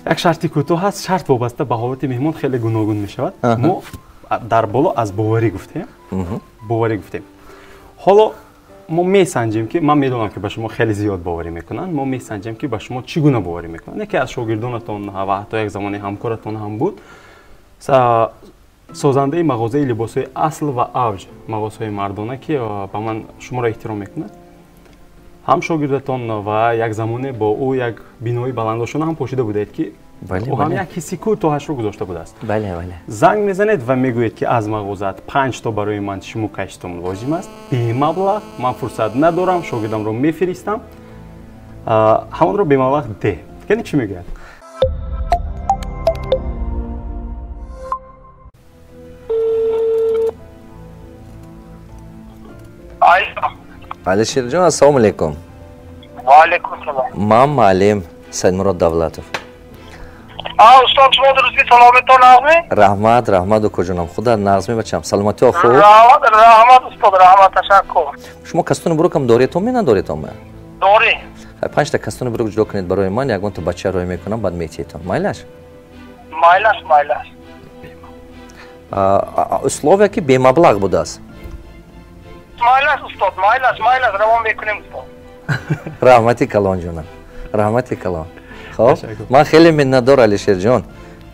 Як шарти кӯтоҳ ҳаст. Шарт вобаста ба ҳолати меҳмон хеле гуногун мешавад. Мо дар боло аз боварӣ гуфтем. Боварӣ гуфтем. Ҳоло мо месанҷем, ки ман медонам, ки ба шумо хеле зиёд боварӣ мекунанд. Мо месанҷем, ки ба шумо чӣ гуна боварӣ мекунанд. Яке аз шогирдонатон ва ҳатто як замоне ҳамкоратон ҳам буд, созандаи мағозаи либосҳои асл ва авҷ, мағозаҳои мардона, ки ба ман шуморо эҳтиром мекунад, ҳам шогирдатон ва як замоне бо ӯ як бинои баландошона ҳам пошида будаед, ки ӯ ҳам як ҳисси кӯтоҳашро гузошта будааст. Занг мезанед ва мегӯед, ки аз мағозаат 5 то барои ман шиму каштум лозим аст, бемаблағ, ман фурсат надорам, шогирдамро мефиристам, ҳамонро бемаблағ деҳ. Яъне чӣ мегӯяд? Алишерҷон, ассалому алайкум. Ва алайкум салом. Ман муаллим Саидмурод Давлатов. Устод, шумо дурустми? Саломатон нағзми? Раҳмат, раҳмат, укоҷонам. Худо нағзми, бачам. Саломатиҳо хуб? Раҳмат, раҳмат, устод, раҳмат, ташаккур. Шумо кастони бурукам доретон надоретон? Дорӣ. 5 та кастони бурук ҷудо кунед барои ман, ягонта бача роҳӣ мекунам, баъд метиҳетон. Майлаш? Майлаш, майлаш. Условия, ки бемаблағ будааст. Майлаш, устод, майлаш, майлаш, равон мекунем, устод. Раҳмати калон, ҷонам, раҳмати калон. Хоб, ман хеле миннатдор, Алишерҷон,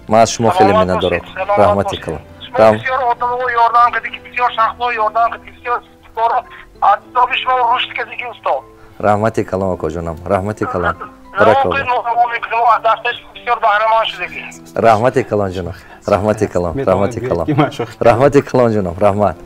ман аз шумо хеле миннатдорам. Раҳмати калон. Бисёр одаморо ёрдам кардӣ, бисёр шахсҳо ёрдам кардӣ, бисёр аз ҳисоби шумо рушд кардӣ, устод. Раҳмати калон, акоҷонам, раҳмати калон. Бисёр баҳраманд шудагӣ. Раҳмати калон, ҷонам, раҳмати калон, раҳмати калон, раҳмати калон, ҷонам, раҳмат.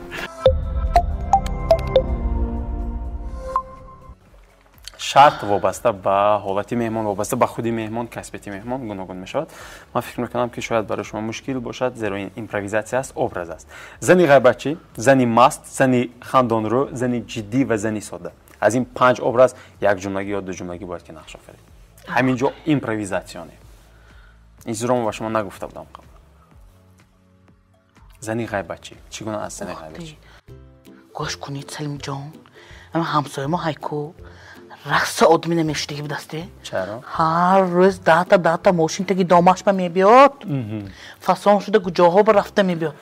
Шарт вобаста ба ҳолати меҳмон, вобаста ба худи меҳмон, касбияти меҳмон гуногун мешавад. Ман фикр мекунам, ки шояд барои шумо мушкил бошад, зеро ин импровизатсия аст, образ аст. Зани ғайбатчӣ, зани маст, зани хандонрӯ, зани ҷиддӣ ва зани сода. Аз ин 5 образ як ҷумлагӣ ё ду ҷумлагӣ бояд ки нақш офарид. Ҳамин ҷо импровизатсионе. Ин чизро ман ба шумо нагуфта будам қабл. Зани ғайбатчӣ чӣ гуна аст? Зани ғайбатчӣ. Гӯш кунед, Салимҷон, ҳамсоя мо ҳайку рақса одами намешудагӣ будасте. Чаро? Ҳар рӯз 10 та 10 та мошин таги домашба мебиёд, фасон шуда куҷоҳо ба рафта мебиёд.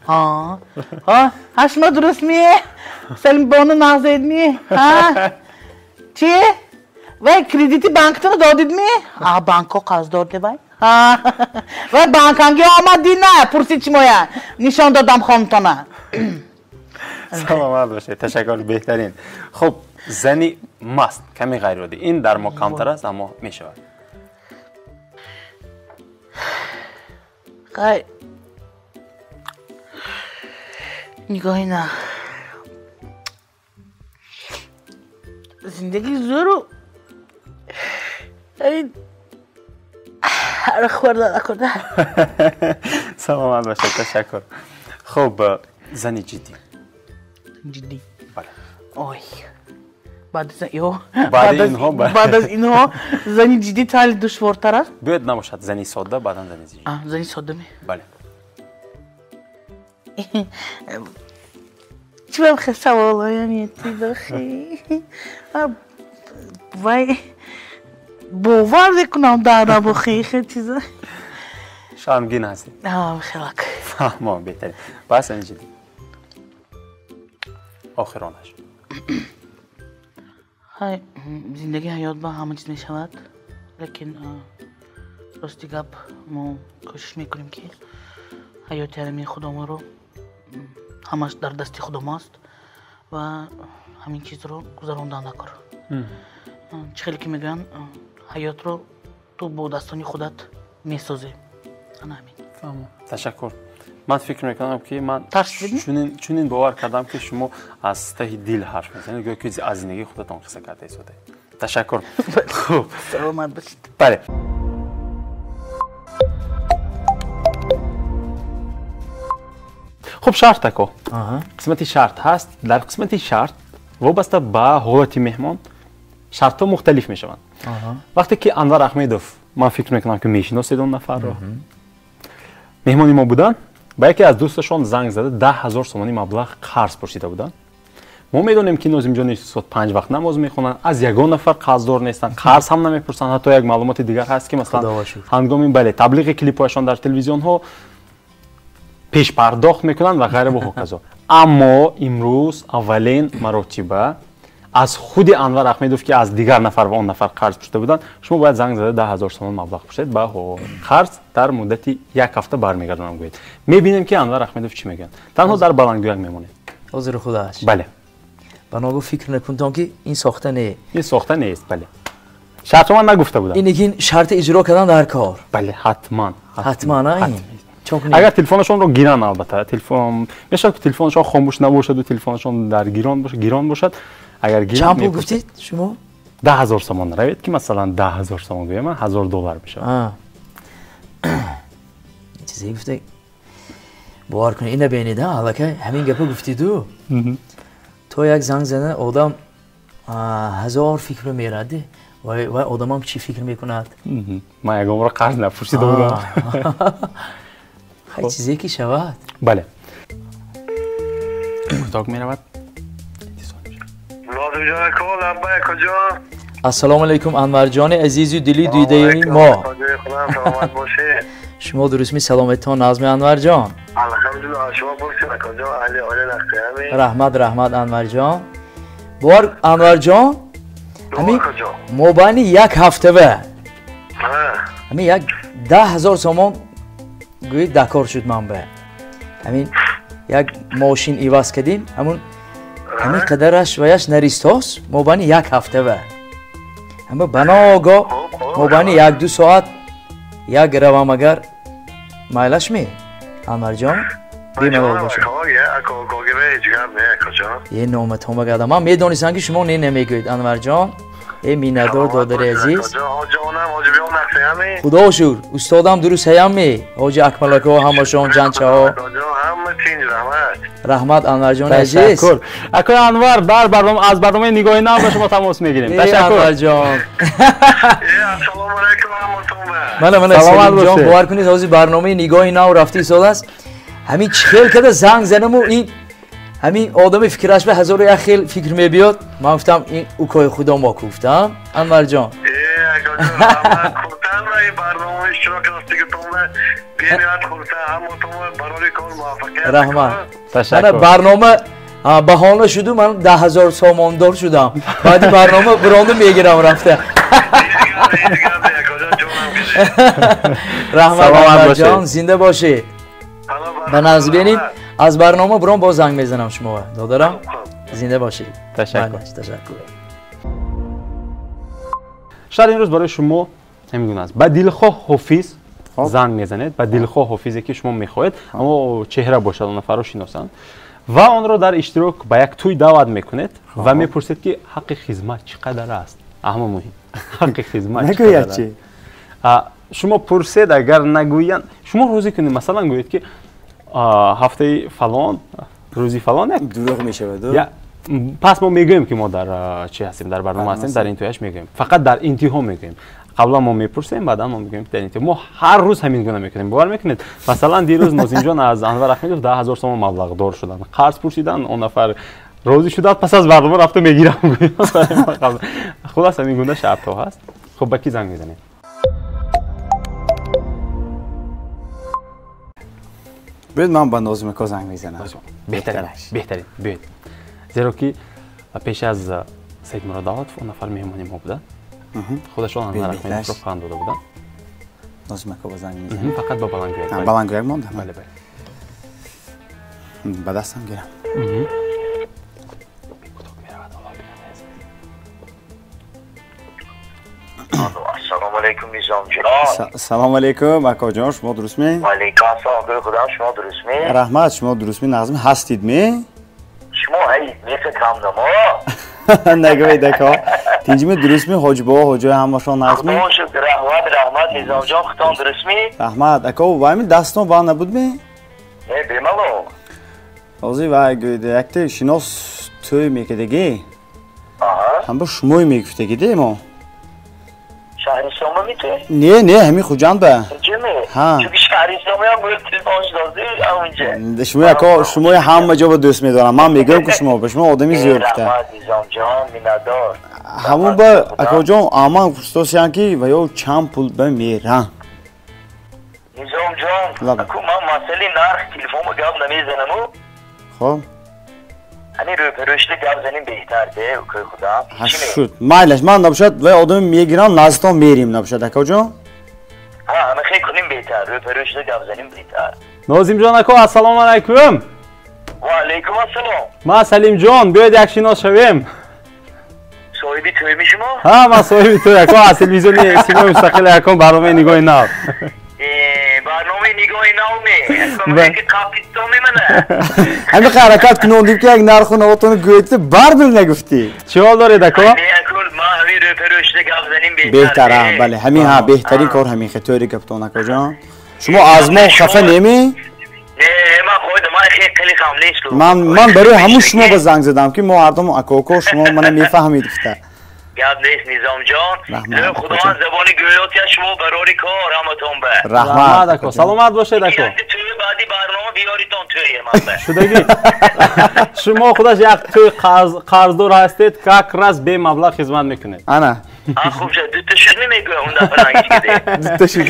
Ҳа, шумо дурустми, Салимбону нағзедми? Чи вай, кредити банктона додидми? А банкҳо қарздор девай. Вай банканги омадина пурсид, шумоя нишон додам хонатона. Саломат бошед, ташаккур, беҳтарин. Хуб, зани маст, каме ғайриоддӣ, ин дар мо камтар аст, аммо мешавад. Хай, нигоҳи на, зиндагӣ зӯру арақ хӯрда накунда. Саломат бошед, ташаккур. Хуб, зани ҷиддӣ. Ҷиддӣ? Бале. Ой, баъд аз инҳо зани ҷиддӣ хеле душвортар аст. Биёед, набошад, зани содда, баъдан зани ҷиддӣ. Зани содда ме? Бале. Чӣ ба хел саволоя метидохи? Вай, бовар мекунам, дар набохи хел чиза. Шармгин ҳастед? Хелак. Фаҳмо, беҳтарин. Бас, зани ҷиддӣ, охиронаш. Ҳай, зиндагӣ, ҳаёт ба ҳама чиз мешавад, лекин рости гап, мо кӯшиш мекунем, ки ҳаёти ҳамин худомонро, ҳамаш дар дасти худомо аст ва ҳамин чизро гузарондан накор. Чӣ хеле ки мегӯянд, ҳаётро ту бо дастони худат месозӣ. Ана ҳамин. Ташаккур. Ман фикр мекунам, ки ман чунин бовар кардам, ки шумо аз таҳи дил ҳарф мезанед, гӯё ки аз зиндагии худатон қисса карда истодаед. Ташаккур. Хуб. Саломат бошед. Бале. Хуб, шарт ако. Қисмати шарт ҳаст. Дар қисмати шарт вобаста ба ҳолати меҳмон шартҳо мухталиф мешаванд. Вақте ки Анвар Аҳмедов, ман фикр мекунам, ки мешиносед он нафарро, меҳмони мо буданд, ба яке аз дӯсташон занг зада 10 000 сомонӣ маблағ қарз пурсида буданд. Мо медонем ки Нозимҷони устод 5 вақт намоз мехонанд, аз ягон нафар қарздор нестанд, қарз ҳам намепурсанд. Ҳатто як маълумоти дигар ҳаст ки масалан ҳангоми бале таблиғи клипҳояшон дар телевизионҳо пешпардохт мекунанд ва ғайра ва ҳоказо. Аммо имрӯз аввалин маротиба аз худи Анвар Аҳмедов ки аз дигар нафар ва он нафар қарз пурсида буданд, шумо бояд занг зада 10 000 сомон маблағ пурсед ба қарз дар муддати як ҳафта бармегардонам гӯед. Мебинем ки Анвар Аҳмедов чӣ мегӯянд. Танҳо дар баландгӯяк мемонед. Ҳозир худаш. Бале. Ба ногоҳ фикр накунтон ки ин сохта не. Ин сохта нест, бале. Шартро ман нагуфта будам. Ин лекин шарти иҷро кардан дар кор. Бале, ҳатман. Ҳатман, ин. Агар телефонашонро гиранд, албатта, телефон мешавад ки телефонашон хомӯш набошаду телефонашон дар гирон бошад, гирон бошад. Агар гиранд, чанд пул гуфтед шумо? 10 000 сомон равед ки масалан 10 000 сомон гӯям, $1000 мешавад. Чизе гуфта бовар кунед, ина бинед, аллакай ҳамин гапа гуфтиду то як занг зада одам ҳазор фикр мерад, вай одамам чӣ фикр мекунад? Ман ягон бора қарз напурсида будам. Хай, чизе ки шавад. Бале, кӯтоҳ меравад. Ассалому алайкум, Анварҷони азизу дили дидаи мо. Шумо дурустми, саломатон назми, Анварҷон? Раҳмат, раҳмат, Анварҷон. Бовар, Анварҷон, ҳамин мобайни як ҳафтава ҳамин як 10 000 сомон гӯед дакор шуд. Ман ба ҳамин як мошин иваз кардем, ҳамун ҳамин қадараш ваяш наристос. Мобайни як ҳафтава ҳама баногоҳ мобайни 1-2 соат як равам, агар майлаш ме, Анварҷон, бемалол бошад. Е, номатон багардам, ман медонистам ки шумо не намегӯед, Анварҷон. Э, миннатдор, додари азиз. Худо шукр, устодам дуруст ҳаямме, ҳоҷи Акмалако, ҳамашон, ҷанчаҳо? Раҳмат, Анварҷони азиз. Акои Анвар, дар барнома аз барномаи Нигоҳи нав ба шумо тамос мегирем. Ташаккур. Анварҷон, мана, мана, Салимҷон, бовар кунед, ҳозир барномаи Нигоҳи нав рафта истодааст. Ҳамин чӣ хел када занг занаму ин ҳамин одами фикраш ба ҳазору як хел фикр мебиёд. Ман гуфтам, ин укои худо мо гуфтам, Анварҷон. Раҳмат. Мана, барнома баҳона шуду ман 10 000 сомондор шудам. Баъди барнома биронду мегирам рафта. Раҳмат, Анварҷон, зинда бошед. Ба назд бинем, аз барнома биром боз занг мезанам шумо, додарам, зинда бошед. Ташаккур. Ташаккур. Шарт имрӯз барои шумо ҳамин гуна аст: ба дилхоҳ ҳофиз занг мезанед, ба дилхоҳ ҳофизе ки шумо мехоҳед, аммо чеҳра бошад, он нафарро шиносанд, ва онро дар иштирок ба як тӯй даъват мекунед ва мепурсед ки ҳаққи хизмат чӣ қадар аст. Аҳама муҳим, ҳаққи хизмат. Нагӯяд чӣ? Шумо пурсед, агар нагӯянд, шумо розӣ кунед. Масалан, гӯед ки ҳафтаи фалон, рӯзи фалон як дурӯғ мешавад. Пас мо мегӯем ки мо дар чӣ ҳастем, дар барнома ҳастем, дар интиҳояш мегӯем. Фақат дар интиҳо мегӯем. Қаблан мо мепурсем, баъдан мо мегӯем дар интиҳо. Мо ҳар рӯз ҳамин гуна мекунем, бовар мекунед? Масалан, дирӯз Нозимҷон аз Анвар Аҳмедов 10 000 сомон маблағдор шуданд, қарз пурсиданд, он нафар розӣ шудад, пас аз барнома рафта мегирам. Хулас, ҳамин гуна шартҳо ҳаст. Хуб, ба кӣ занг мезанем? Биёед, ман ба Нозимако занг мезанам. Беҳтарин, беҳтарин, биёед, зеро ки пеш аз Саидмурод Давлатов он нафар меҳмони мо буда, худашон Анвар Аҳмедовро фанд дода буданд. Нозимако ба занг мезанам. Фақат ба баландгӯяк. Баландгӯяк мондам. Бале, бале. Ба дастам гирам. Кӯтоҳ меравад, Аллоҳ бинад. Ассалому алайкум, Низомҷон. Салому алайкум, акоҷон, шумо дурустме? Ваалайкум ассалом, акои худам, шумо дурустме? Раҳмат, шумо дурустме, нағзми ҳастидме? Шумо ҳай меха камдамо. Нагӯед, ако, тинҷими, дурустми, ҳоҷибобо, ҳоҷои ҳамашон нағзми? Худо шукр, раҳмат, раҳмат, Низомҷон, худтон дурустми? Раҳмат, ако, вайми дастон банд набудми? Не, бемалол. Ҳозир вай гӯед, якте шинос тӯй мекардагӣ, ҳамба шумое мегуфтагиде мо. Шаҳристон ба миту? Не, не, ҳамин Хуҷанд ба. Ҷаме? Ҳа. Чунки шаҳристон ҳам гӯё телефон шудозӣ ҳамунҷа. Шумо яко шумои ҳама ҷо ба дӯст медорам. Ман мегӯям ки шумо ба шумо одами зиёд гуфта. Раҳмат Низомҷон, миннатдор. Ҳамун ба акоҷон аман пурсидосиян ки ва ё чанд пул ба мерам. Низомҷон, аку ман масъалаи нарх телефонба гап намезанаму. Хоб. Ҳамин рӯпарӯшида гап занем беҳтар де, укои худам. Ҳа шуд. Майлаш, ман набошад вай одами мегирам, наздитон мерим набошад акоҷон. Ҳа, ҳама хел кунем беҳтар, рӯпарӯшида гап занем беҳтар. Нозимҷон ако, ассалому алайкум. Ва алайкум ассалом. Ман Салимҷон, биёед як шинос шавем. Соҳиби тӯйми шумо? Ҳа, ман соҳиби тӯй ако, аз телевизиони Симои Мустақил якон барномаи Нигоҳи нав. Барномаи Нигоҳи нав ме? Ки қапитто мемана. Ҳамин ҳаракат кунондим ки як нарху навотону гӯед, барбил нагуфтӣ. Чӣ ҳол доред ако? Ман ҳамин рӯпарӯшида гап занем беҳтар. Беҳтар, бале, ҳамин ҳа, беҳтарин кор ҳамин хе, тӯри гаптон акоҷон. Шумо аз мо хафа немӣ? Не, ман хоҳидам, ман хеле хеле хам нест. Ман барои ҳамун шумо ба занг задам ки мо ҳардум акоко шумо мана мефаҳмид гуфта. Гап нест Низомҷон. Худованд забони гӯётия шумо барори кор ҳаматон ба. Раҳмат ако, саломат бошед ако. Тӯи баъди барнома биёритон тӯи ман ба. Шудагӣ. Шумо худаш як тӯи қарздор ҳастед, как раз бемаблағ хизмат мекунед. Ана. Хуб шуд, дута шуд мегӯям он дафъа рангиш киде. Дута шуд.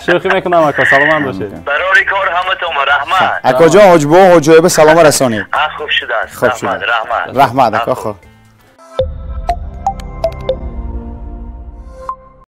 Шӯхӣ мекунам ако, саломат бошед. Барори кор ҳаматон ба, раҳмат. Акоҷон, ҳоҷибо ҳоҷоеба салома расонед. Хуб шудааст. Раҳмат, раҳмат. Раҳмат ако, хуб.